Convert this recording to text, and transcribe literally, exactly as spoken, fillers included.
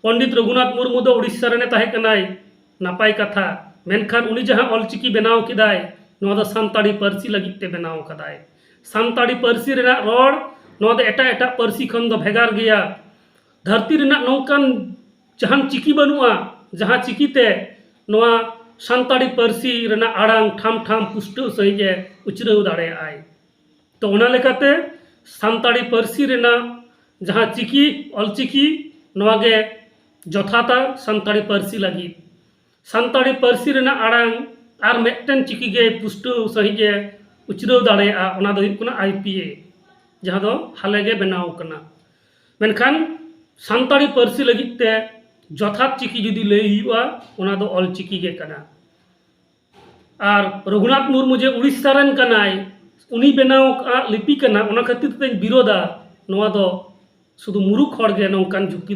ᱯᱚᱱᱰᱤᱛ ᱨᱚᱜᱷᱩᱱᱟᱛᱷ ᱢᱩᱨᱢᱩ ᱫᱚ ᱩᱲᱤᱥᱥᱟ ᱨᱮᱱᱮ ᱛᱟᱦᱮᱸ ᱠᱟᱱᱟᱭ, ᱱᱟᱯᱟᱭ ᱠᱟᱛᱷᱟ᱾ ᱢᱮᱱᱠᱷᱟᱱ ᱩᱱᱤ ᱡᱟᱦᱟᱸ ᱚᱞᱪᱤᱠᱤ ᱵᱮᱱᱟᱣ ᱠᱮᱫᱟᱭ, ᱱᱚᱣᱟ ᱫᱚ ᱥᱟᱱᱛᱟᱲᱤ ᱯᱟᱹᱨᱥᱤ ᱞᱟᱹᱜᱤᱫ ᱛᱮ ᱵᱮᱱᱟᱣ ᱠᱟᱫᱟᱭ᱾ ᱥᱟᱱᱛᱟᱲᱤ ᱯᱟᱹᱨᱥᱤ ᱨᱮᱱᱟᱜ ᱨᱚᱲ, ᱱᱚᱣᱟ ᱫᱚ ᱮᱴᱟᱜ ᱮᱴᱟᱜ ᱯᱟᱹᱨᱥᱤ ᱠᱷᱚᱱ ᱫᱚ ᱵᱷᱮᱜᱟᱨ ᱜᱮᱭᱟ᱾ ᱫᱷᱟᱹᱨᱛᱤ ᱨᱮᱱᱟᱜ ᱱᱚᱝᱠᱟᱱ ᱡᱟᱦᱟᱱ ᱪᱤᱠᱤ ᱵᱟᱹᱱᱩᱜᱼᱟ, ᱡᱟᱦᱟᱸ ᱪᱤᱠᱤᱛᱮ ᱱᱚᱣᱟ ᱥᱟᱱᱛᱟᱲᱤ ᱯᱟᱹᱨᱥᱤ ᱨᱮᱱᱟᱜ ᱟᱲᱟᱝ ᱴᱷᱟᱢ ᱴᱷᱟᱢ ᱯᱩᱥᱴᱟᱹᱣ ᱥᱟᱺᱦᱤᱡ ᱮ ᱩᱪᱨᱟᱹᱣ ᱫᱟᱲᱮᱭᱟᱜᱼᱟᱭ᱾ ᱛᱚ, ᱚᱱᱟ ᱞᱮᱠᱟᱛᱮ ᱥᱟᱱᱛᱟᱲᱤ ᱯᱟᱹᱨᱥᱤ ᱨᱮᱱᱟᱜ ᱡᱟᱦᱟᱸ ᱪᱤᱠᱤ, ᱚᱞᱪᱤᱠᱤ, ᱱᱚᱣᱟ ᱜᱮ ᱡᱚᱛᱷᱟᱛᱟ ᱥᱟᱱᱛᱟᱲᱤ ᱯᱟᱹᱨᱥᱤ ᱞᱟᱹᱜᱤᱫ᱾ ᱥᱟᱱᱛᱟᱲᱤ ᱯᱟᱹᱨᱥᱤ ᱨᱮᱱᱟᱜ ᱟᱲᱟᱝ ᱟᱨ ᱢᱤᱫᱴᱮᱱ ᱪᱤᱠᱤ ᱜᱮ ᱯᱩᱥᱴᱟᱹᱣ ᱥᱟᱺᱦᱤᱡ ᱮ ᱩᱪᱨᱟᱹᱣ ᱫᱟᱲᱮᱭᱟᱜᱼᱟ, ᱚᱱᱟ ᱫᱚ ᱦᱩᱭᱩᱜ ᱠᱟᱱᱟ ᱟᱭ ᱯᱤ ᱮ, ᱡᱟᱦᱟᱸ ᱫᱚ ᱦᱟᱞᱮ ᱜᱮ ᱵᱮᱱᱟᱣ ᱠᱟᱱᱟ᱾ ᱢᱮᱱᱠᱷᱟᱱ ᱥᱟᱱᱛᱟᱲᱤ ᱯᱟᱹᱨᱥᱤ ᱞᱟᱹᱜᱤᱫ ᱛᱮ ᱡᱚᱛᱷᱟᱛ ᱪᱤᱠᱤ ᱡᱩᱫᱤ ᱞᱟᱹᱭ ᱦᱩᱭᱩᱜᱼᱟ, ᱚᱱᱟ ᱫᱚ ᱚᱞ ᱪᱤᱠᱤ ᱜᱮ ᱠᱟᱱᱟ᱾ ᱟᱨ ᱨᱚᱜᱷᱩᱱᱟᱛᱷ ᱢᱩᱨᱢᱩ ᱡᱮ ᱩᱲᱤᱥᱥᱟ ᱨᱮᱱ ᱠᱟᱱᱟᱭ, ᱩᱱᱤ ᱵᱮᱱᱟᱣ ᱟᱜ ᱞᱤᱯᱤ ᱠᱟᱱᱟ, ᱚᱱᱟ ᱠᱷᱟᱹᱛᱤᱨ ᱛᱮᱧ ᱵᱤᱨᱳᱫᱟ, ᱱᱚᱣᱟ ᱫᱚ ᱥᱩᱫᱷᱩ ᱢᱩᱨᱩᱠᱷ ᱦᱚᱲ ᱜᱮ ᱱᱚᱝᱠᱟᱱ ᱡᱩᱠᱛᱤ ᱫᱚ